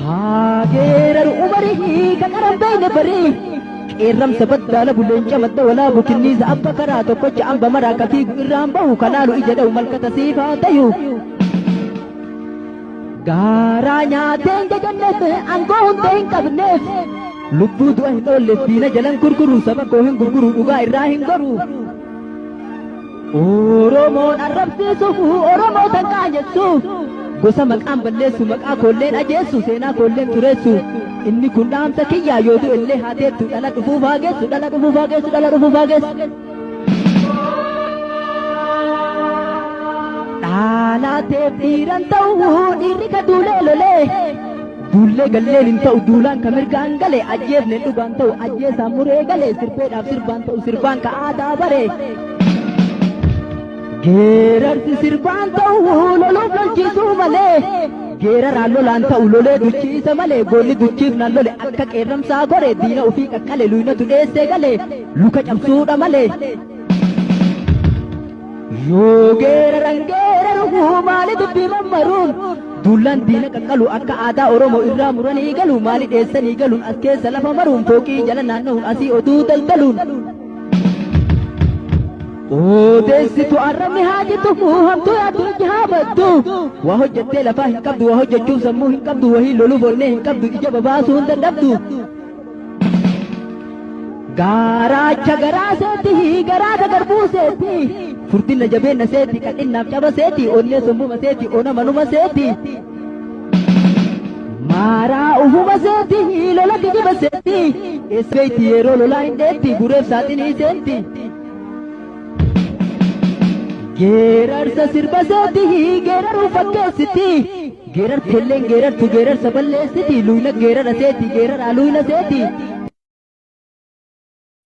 Haa geeraru umarii ka qaran beeyne barii. Qeerramsa baddaala buleenca madda walaabu kinniisa abba karaa tokkocha amba maraa ka fiigu irraan bahu kanaalu ija dha'u malkata siifaa tayu. Gaaraa nyaateen jajanneef aangoo hunda hin qabneef lubbuu du'a hin oolleef diina jalan gurguru saba koo hin gurguru dhugaa irraa hin goru. Oromoon arrabsiisuuf Oromoo tan qaanjessu gosa maqaan balleessu maqaa koolleen ajeessu seenaa koolleen xureessu inni kun dhaamsa kiyyaa yoo du'e illee haa teettu dhala dhufuuf haa geessu dhala dhufuuf haa geessu dhala dhufuuf haa geessu. Dhaalaateef dhiiran ta'u dhiirri ka duulee lolee duullee galleen hin ta'u duulaan ka mirgaan gale ajjeefne dhugaan ta'u ajjeesaan muree gale sirbeedhaaf sirbaan ta'u sirbaan ka aadaa bare. Geerarsi sirbaan ta'u loluuf lolchiisuu malee geeraraan lolaan ta'u lolee duchiisa malee goolli duchiifnaan lole akka qeerramsaa gore diina ofii qaqqale luynatu dheessee gale luka cabsuudha malee. Yoo geeraran geeraru maali dubbii mammaruun duullaan diina qaqqalu akka aadaa Oromoo irraa muranii galu maali dheessanii galuun as keessa lafa maruun fooqii jala naanna'uun asii oduu daldaluun. Odeessitu arrabni haa jittu hamtuu yaaddu ijji haa baddu waa hojjettee lafaa hin qabdu waa hojjechuuf sammuu hin qabdu wahii loluuf onnee hin qabdu ija babaasuu hin dadhabdu. Gaaraacha garaa seeti garaa garbuu seeti furdina jabeenya seeti qal'innaaf caba seeti onnee sombuma seeti ona manuma seeti. Maaraa ufuma seeti lola kijiba seeti eessa beeyti yeroo lolaa hin dheetti gureef saaxinii seenti. Geerarsa sirba seeti geeraruu fakkeessiti geerartelleen geerartu geerarsa balleessiti luyna geerara seeti geeraraa luyna seeti.